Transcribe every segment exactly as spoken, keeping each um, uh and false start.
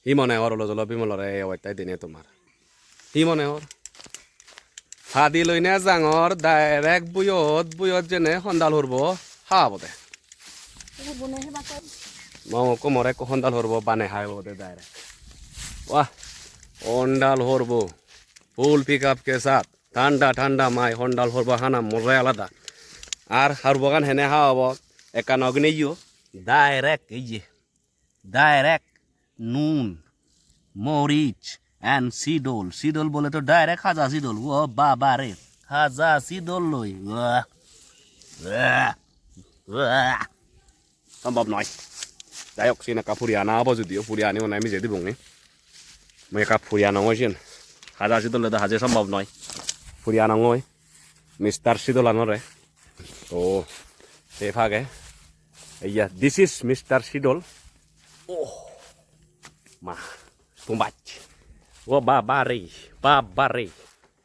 Hi mone hor olo jolo Bimolore ei obostai dine tomar? Hi mone hor? Hadi loi ne jangor direct buyot, buyot jene hondal hurbo ha obode. Mamo ekko more ekko hondal hurbo bane ha obode direct. Wah, hondal hurbo. Full pickup ke saath. Thanda thanda mai hondal hurbo hana moja alada. Ar hurbogan hene ha obo? Ekkan ogine yo. Direct ei je. Direct nun, morich and sidol. Sidol bole to direct haja sidol. O baba re, haja sidol loi. Uah, uah, uah. Sombhob noi. Jai hok, siyen ekka puri ana obo judiyo, puri ani mone mije dibong ni. Mui ekka puri anongoi siyen. Haja sidol loi do haje sombhob noi. Puri anongoi. Mister Sidol anore. Oh, se phage. Iya, this is Mister Sidol. Oh, ma, tumbach. O baba re, baba re.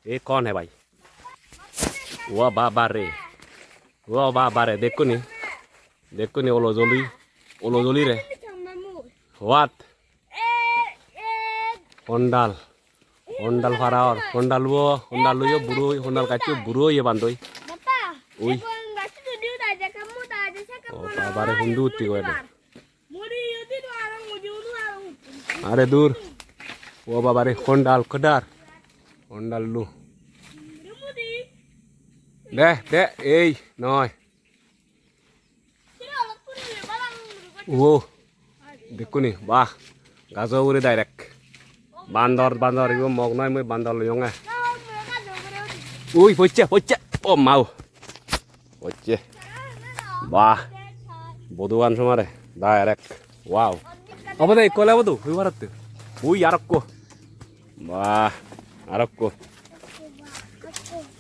Ye kaun hai bhai? O baba re. O baba re, dekko ni? Dekko ni olo joli? Olo joli re. What? Hondal. Hondal para or. Hondal luo, hondal luo buro, hondal gaccho buro oye bandoi. Ui. O baba re, hundu utti goi de. Are dur. O baba re, hondal kedar. Hondal lu. De, de, ei, noi. Wo, dekkuni, bah, gajo ugure direct. Bandor, bandor, ibo mok noi, mui bandor loyonge. Ui, pocche, pocche. O mau. Pocche. Bah. Bodugan somare, direct. Wow. Obode, ikko ole obodu, ui baratte. Ui, arokko. Bah, arokko.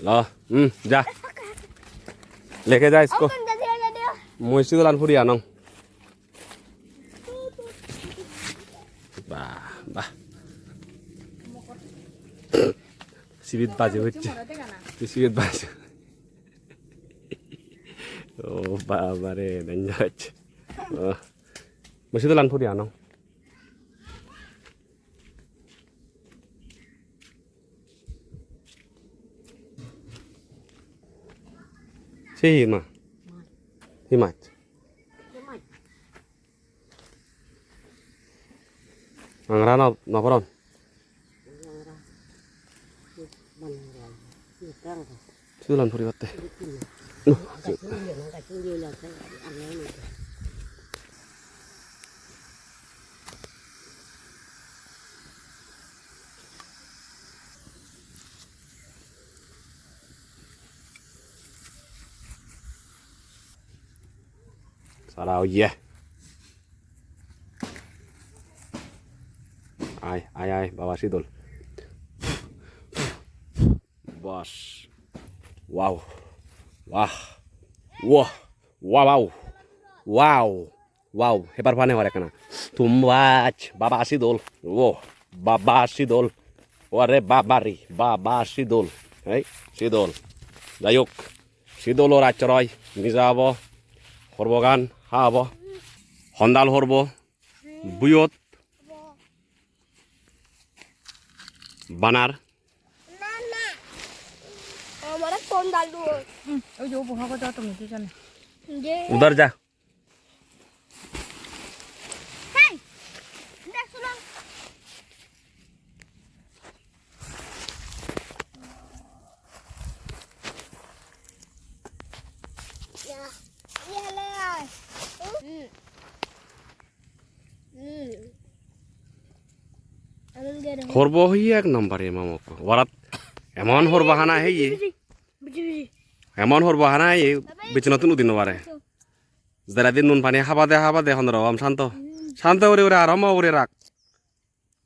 Lo, hmm, ja. Leke ja isko. Mui sidolan puri anong. Bah, bah. Sibit baji hocche. Sibit baji. O baba re, dangerous. O. Mui sidolan puri anong. Se hi ma? Hi mach? Angara no, no poron? Sidolan puribatte. Sara oye. Ai, ai, ai, baba sidol. Bas. Wow. Wah. Wah. Wow, wow. Wow. Wow. Hebar pani hore kana. Tumbaj. Baba sidol. Wo. Baba sidol. Ore baba ri. Baba sidol. Ei, sidol. Jai hok. Sidolor acchoroi. Mija obo. Horbogan. Ha obo. Hondal horbo. Buyot. Banar. Amare phone dal duo. Hmm, oi je, obo hago ja tumi dujone. Je. Udhar ja. Hey, dekh suno. Ya, ya le ai. Hmm. Hmm. Horbo hoye ek number e mamokko. Warat emon horbo hana heye. Biji, biji. Emon horbo hana heye, bichonatun udi no pare. Jara din nun pani habade habade honoro om santo. Santo uri uri aro mo uri rak.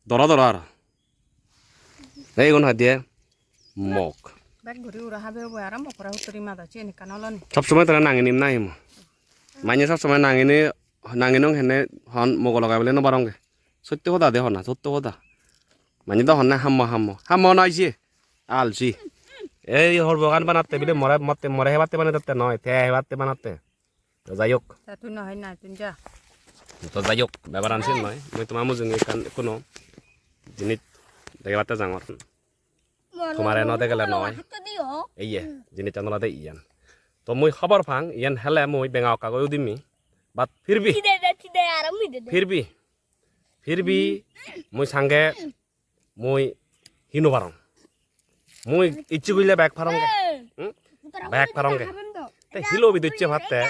Doro doro aro. Ei igun hoi diye mok. Bek guri ura habe obo aro mokora hutturi mada siyen ekkan oloni. Sob somoi tara nanginim nahi mo. Manye sob somoi nangini, nanginung henne hon mogo logai bole no parongge. Sotto hoda de hona, sotto hoda. Manye do honne hammo, hammo. Hammo noi siye. Alsi. Ei horbogan banatte bile more, motte more hebatte bane dette noi, te hebatte banatte. To jai hok. Ta tui no hoi na, tui ja. To jai hok, bebaran siyen noi. Mui toma mujunge ekkan ekkuno jinis degebatte jangor. Tomare no degele noi. Iye, jinissan olode iyan. To mui hobor pang, iyan hele mui benga okka goi udimmi. But phir bhi, phir bhi, phir bhi mui sange mui hi no parong. Mui icche gurile bek paronge. Hmm? Bek paronge. Te hilo bi docche patte,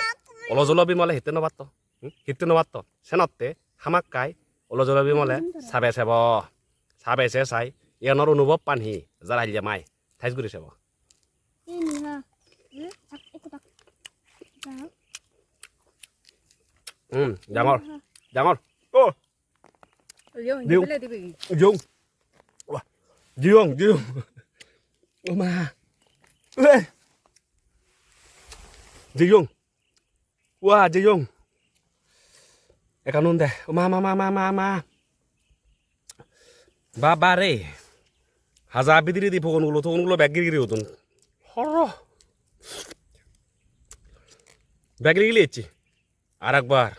olo jolo bimole hitte no patto. Hmm? Hitte no patto. Senotte hamakkai olo jolo bimole sabe sebo. Sabe se sai. Iyanor onubhob pan hi? Jaraille mai. Tais guri sebo. Ini ha. Hmm, tak, ikko tak. Hmm, jangor. Jangor. Oh. Yo, ini Diu. Bele dibi. Jung. Wah. Jung, jung. Oma. Eh. Jung. Wah, jung. Ekkan un de. Oma, ma, ma, ma, ma, ma. Baba re. Haja bidiredi pogon gulo, togon gulo bek giri giri udon. Horro. Bek giri giri ecche. Arekbar.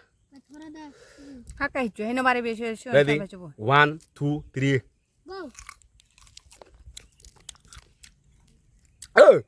Hakka hissu hei no paribe, se, se, Ready? One, two, three. Go. Eh!